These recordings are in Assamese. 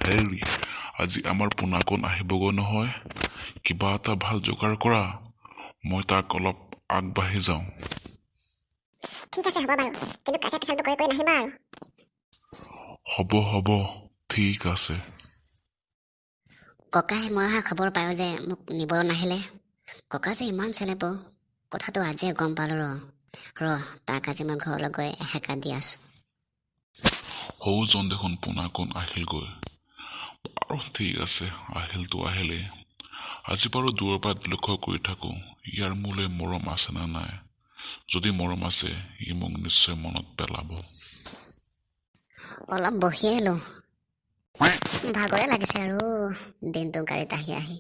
হেৰি, আজি আমাৰ পোনাকণ আহিবগৈ নহয়, কিবা এটা ভাল যোগাৰ কৰা। মই তাক অলপ আগবাঢ়ি যাওঁ। ঠিক আছে, হ'ব বাৰু, কিন্তু কাজিয়া পেচালটো কৰি কৰি নাহিবা আৰু। হ'ব হ'ব, ঠিক আছে। ককাই মই অহা খবৰ পায়ো যে মোক নিবলৈ নাহিলে। ককা যে ইমান চেলেপু, কথাটো আজিয়ে গম পালোঁ। ৰ ৰ, তাক আজি মই ঘৰলৈ গৈ এসেকা দি আছোঁ। সৌজন দেখোন পোনাকণ আহিলগৈ। বাৰু, ঠিক আছে, আহিলতো আহিলেই। আজি বাৰু দূৰৰ পৰা লক্ষ্য কৰি থাকোঁ, ইয়াৰ মোলৈ মৰম আছে নে নাই। যদি মৰম আছে, ই মোক নিশ্চয় মনত পেলাব। অলপ বহিয়ে লওঁ, ভাগৰে লাগিছে আৰু দিনটো গাড়ীত আহি আহি।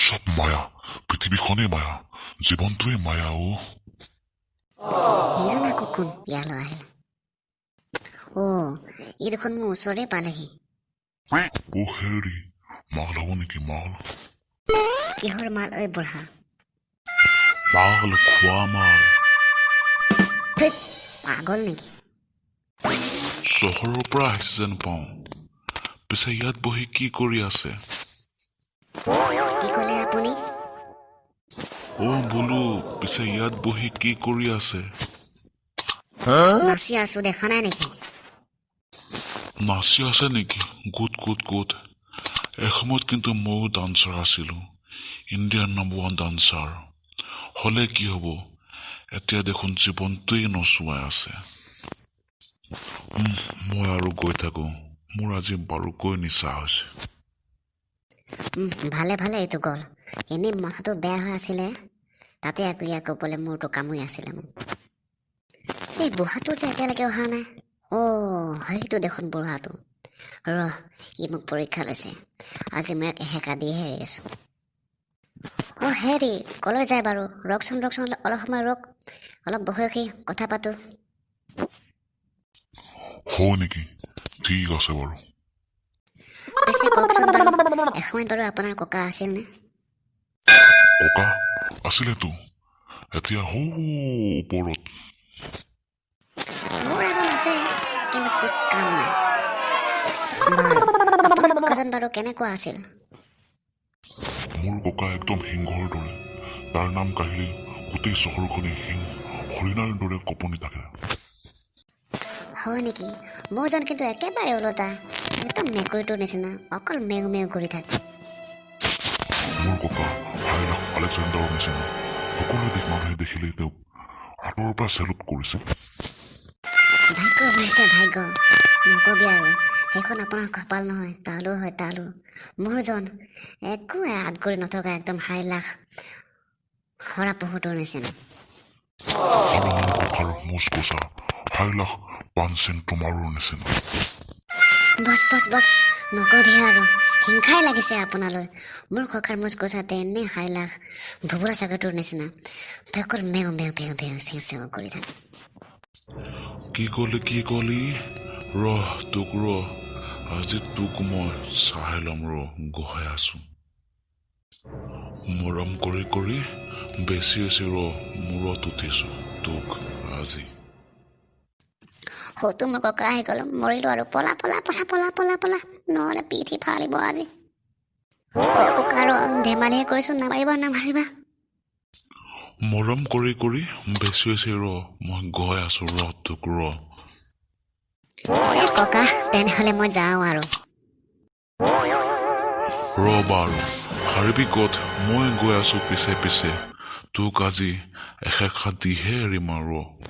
চব মায়া, পৃথিৱীখনেই মায়া, জীৱনটোৱেই মায়া অ'। সেইজন আকৌ কোন ইয়ালৈ আহিল? অ', ই দেখোন মোৰ ওচৰতে পালেহি। অ' হেৰি, মাল হ'ব নেকি, মাল? কিহৰ মাল ঐ বুঢ়া? মাল, খোৱা মাল। ধেৎ, পাগল নেকি? চহৰৰ পৰা আহিছে যেন পাওঁ। পিছে ইয়াত বহি কি কৰি আছে? কি ক'লে আপুনি? অ' বোলো, পিছে ইয়াত বহি কি কৰি আছে? নাচি আছো, দেখা নাই নেকি? নাচি আছে নেকি? Good good good. এসময়ত কিন্তু ময়ো ডান্সাৰ আছিলোঁ, ইণ্ডিয়াৰ নম্বৰ 1 ডান্সাৰ। হ'লে কি হ'ব, এতিয়া দেখোন জীৱনটোৱেই নচুৱাই আছে। মই আৰু গৈ থাকোঁ, মোৰ আজি বাৰুকৈ নিচা হৈছে। ভালে ভালে এইটো গ'ল। এনেই মাথাটো বেয়া হৈ আছিলে, তাতে আকৌ ইয়াক ক'বলৈ মূৰটো কামুৰি আছিলে মোক। এই বুঢ়াটো যে এতিয়ালৈকে অহা নাই। অ', সেইটো দেখোন বুঢ়াটো। ৰহ, ই মোক পৰীক্ষা লৈছে। আজি মই ইয়াক এসেকা দিহে এৰিছোঁ। অ' হেৰি, কলৈ যায় বাৰু? ৰখচোন ৰখচোন, অলপ সময় ৰখ, অলপ বহি কথা পাতোঁ। হয় নেকি? ঠিক আছে বাৰু। পিছে কওকচোন বাৰু, এসময়ত বাৰু আপোনাৰ ককা আছিলনে? ককা আছিলেতো, এতিয়া সৌ ওপৰত। মোৰ এজন আছে, কিন্তু কুছ কাম নাই। বাৰু, আপোনাৰ ককাজন বাৰু কেনেকুৱা আছিল? মোৰ ককা একদম সিংহৰ দৰে। তাৰ নাম কাঢ়িলেই গোটেই চহৰখনে সিং হৰিণাৰ দৰে কঁপনি থাকে। হয় নেকি? মোৰজন কিন্তু একেবাৰে ওলোটা, একদম মেকুৰীটোৰ নিচিনা, অকল মেউ মেউ কৰি থাকে। মোৰ ককা হাইলাখ আলেকজেণ্ডাৰৰ নিচিনা, সকলো দেশ মানুহে দেখিলেই তেওঁক আঁতৰৰ পৰা চেলুট কৰিছিল। ভাগ্য বুজিছে, ভাগ্য নকবি আৰু। সেইখন আপোনাৰ কপাল নহয়, তালো হয়, তালো। মোৰজন একো আদগৰি নথকা, একদম হাইলাখ সৰা পহুটোৰ নিচিনা। আৰু মোৰ ককাৰ মোচকোচা হাইলাখ পানচেন তোমাৰো নিচিনা। বছ বছ বছ, নকবি আৰু, হিংসাই লাগিছে আপোনালৈ। মোৰ ককাৰ মোচকোচাতে এনেই হাইলাখ ভোবোলা ছাগলীটোৰ নিচিনা, অকল মেও মেও ভেও ভেও চেও চেও কৰি থাকে। কি ক'লি, কি ক'লি? ৰহ তোক, ৰহ, আজি তোক মই চাই ল'ম। ৰ, গৈ আছো। মৰম কৰি কৰি বেছি হৈছে, ৰ, মূৰত উঠিছো তোক আজি। সৌটো মোৰ ককা আহি গ'ল, মৰিলোঁ আৰু। পলা পলা পলা পলা পলা পলা, নহ'লে পিঠি ফালিব আজি। অ' ককা, ৰ, ধেমালিহে কৰিছোঁ, নামাৰিবা নামাৰিবা। মৰম কৰি কৰি বেছি হৈছে, ৰ, মই গৈ আছো, ৰ তোক, ৰ। এ ককা, তেনেহ'লে মই যাওঁ আৰু। ৰ বাৰু, হাৰিবি ক'ত? মই গৈ আছো পিছে পিছে। তোক আজি এসেকা দিহে এৰিম আৰু, ৰ।